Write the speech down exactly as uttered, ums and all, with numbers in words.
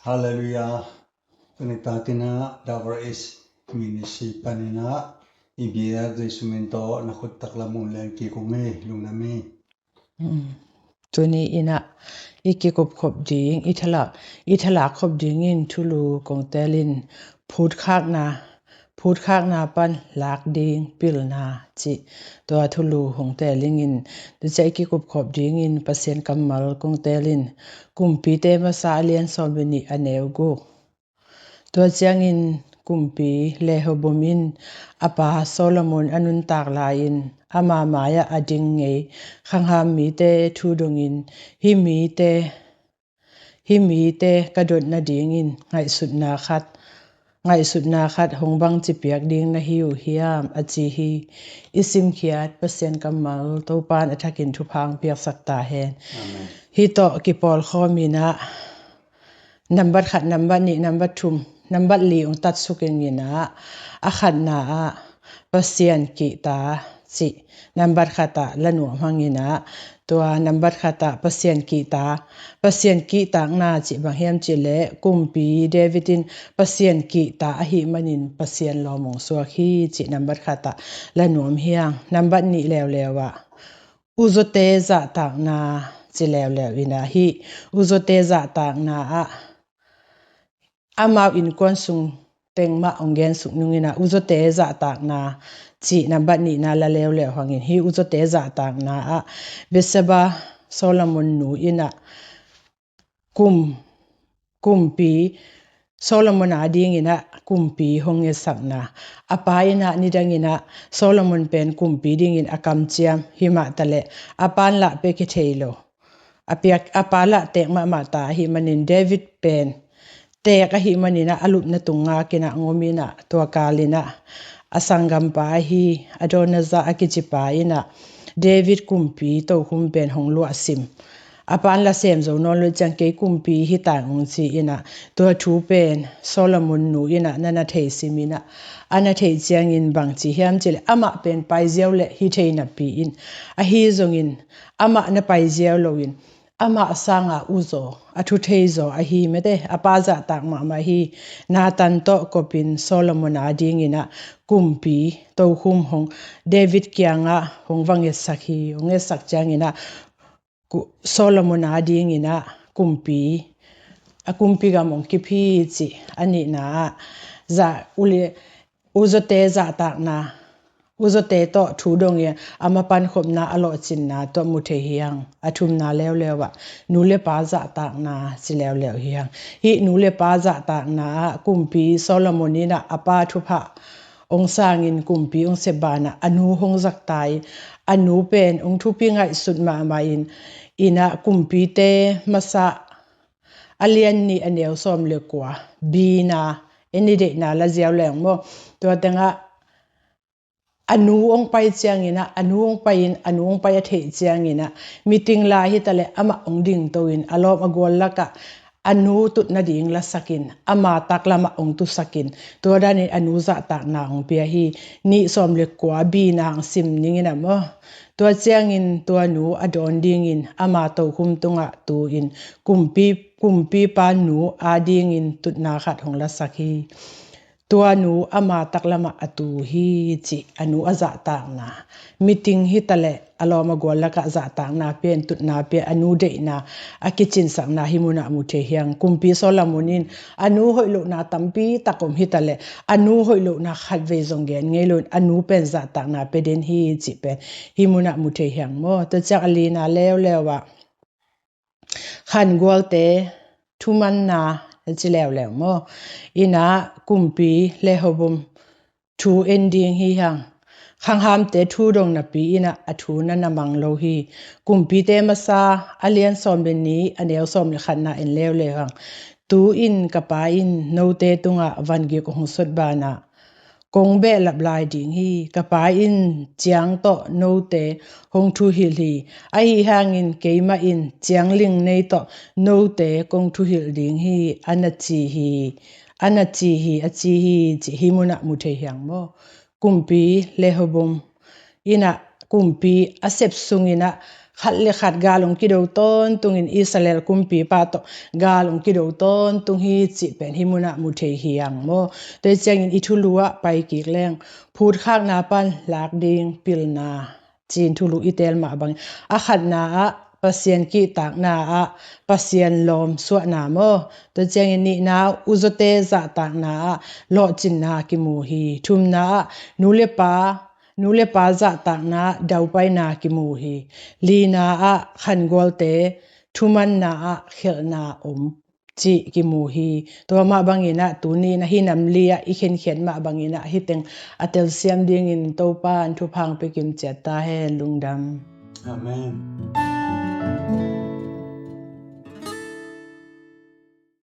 Halleluiah. Tuni takin ah Double H Ministry panin ah i bia Jesu min tawh na khut taklam uh len kik ung ei, lungdam ei. Tuni in ah i kikupkhop ding, i thalak, i thalak khop dingin thulu kong tel in, phutkhakna, phutkhakna pan lak ding pilna cih tua thulu hong tel ingin, tua ciang i kikupkhop dingin Pasian kammal kong tel in, Kumpite masa a lian sawm le nih a neu guk. Tua ciangin kumpi Rehoboam in a pa Solomon a nuntak lai-in ama mai-ah a ding ngei khangham mite thu dongin, hih mite, hih mite ka dot nadingin ngaihsutna khat, ngaihsutna khat hong bangci piak ding na hi uh hiam, a ci hi. I simkhiat Pasian kammal Topa in a thakin thupha hong piaksak ta hen. Amen. Hih tawh kipawlkhawm in ah nambat khat, nambat nih, nambat thum, nambat li hong tatsuk ingin ah, a khatna ah Pasian kihta cih nambat khat ah la nuam hang in ah, tua nambat khat ah Pasian kihta, Pasian kihtakna cih bang hiam cih leh kumpi David in Pasian kihta ahih manin Pasian lawm hong suak hi cih nambat khat ah la nuam hi hang. Nambat nih leuleu ah uzaute zahtakna ci leuleu in ah, hih uzaute zahtakna ah amau innkuan sung teng mah hong gensuk nung in ah, uzaute zahtakna cih nambat nihna la leuleu hangin, hih uzaute zahtakna ah Bathsheba, Solomon nu in ah kum, kumpi, Solomon a dingin ah kumpi hong ngesakna. A pa in ah nidangin ah Solomon pen kumpi dingin a kamciam hi mah taleh, a pa in lah pia kithei lo, a piak, a pa lah teek mahmah ta ahih manin David pen teek ahih manin ah a lupna tung ngakin ah ngom in ah, tua kal in ah a sanggampa ahi Adonijah a kicipa in ah David kumpi tokhum pen hong luahsim. A pa in lah sem zo nawn lo ciang kei kumpi hi ta ing, hong ci in ah, tua thu pen Solomon nu in ah na na theisim in ah, a na theih ciangin bangci hiam cih leh amah pen paiziau leh hi thei napi in, ahi zongin amah na paiziau loin amah sanga uzaw, a thu theizaw ahi mete, a pa zahtak mahmah hi. Nathan tawh kopin Solomon a dingin ah kumpi tokhum hong David kiangah hong va ngetsak hi. Hong ngetsak ciangin ah ku-, Solomon a dingin ah kumpi, a kumpi gam hong kip hi cih a nihna ah, za ule uzaute zahtakna, uzaute tawh thu dong i a mapan khopna a lawhcinna tawh mu thei hi hang. A thumna leuleu ah nu le pa zahtakna ci leuleu hi hang. Hih nu le pa zahtakna ah kumpi Solomon in ah a pa thupha hong sangin kumpi hong sep banah a nu hong zahtak hi. A nu pen hong thupi ngaihsut mahmah in, in ah Kumpite masa a lian nih a neu sawm le kua, bina, en i deihna la ziau leng maw. Tua tengah a nu hong pai ciangin ah, a nu hong pai in, a nu hong pai a theih ciangin ah, meeting lai hi taleh amah hong dingto in, a lawm a gual lakah a nu tut nading lasakin, ama taklamah hong tusakin, tua danin a nu zahtakna hong pia hi. Nih sawm le kua bina hong sim ning in ah maw. Tua ciangin tua nu a dawn dingin ama tokhum tungah tu in kumpi, kumpipa nu a dingin tutna khat hong lasak hi. Tua nu ama taklamah a tu hi cih a nu a zahtakna. Meeting hi taleh a lawm a gual lakah zahtakna pia in, tutna pia in, a nu deihna a kicinsakna hih munah mu thei hi hang. Kumpi Solomon in a nu hoih lohna tampi tak om hi taleh, a nu hoih lohna khatvei zong gen ngei loin a nu pen zahtakna pia den hi cih pen hih munah mu thei hi hang maw. Tua ciang a lina leuleu ah khangualte thumanna ci leuleu maw. In ah kumpi Rehoboam thu en ding hi hang. Khanghamte thu dong napi in ah a thu na na mang lo hi. Kumpite masa a lian sawm le nih a neu sawm le khatna en leuleu hang. Tu-in ka pa in note tungah vangik hong sot banah kong behlap lai ding hi. Ka pa in ciang tawh note hong thuhilh hi. Ahi hangin keimah in ciang ling nei tawh note kong thuhilh ding hi, a na ci hi, a na ci hi, a ci hi cih hih munah mu thei hi hang maw. Kumpi Rehoboam in ah kumpi a sep sungin ah khat le khat gal hong kido tawntungin Israel kumpipa tawh gal hong kido tawntung hi cih pen hih munah mu thei hi ang maw. Tua hi ciangin i thulu ah pai kik leng phutkhakna pan lak ding pilna ci-in thulu i teel mah bangin a khatna ah Pasian kihtakna ah Pasian lawm suahna maw. Tua ciangin nihna ah uzawte zahtakna ah lawhcinna kimu hi. Thumna ah nu le pa nu le pa zahtakna ah daupaina kimu hi. Lina ah khangualte thumanna ah khelhna om cih kimu hi. Tua mah bangin ah tuni in ah hih nam li ah i khenkhiat mah bangin ah hih teng a telsiam dingin Topa in thupha hong pia kim ciat ta hen. Lungdam. Amen.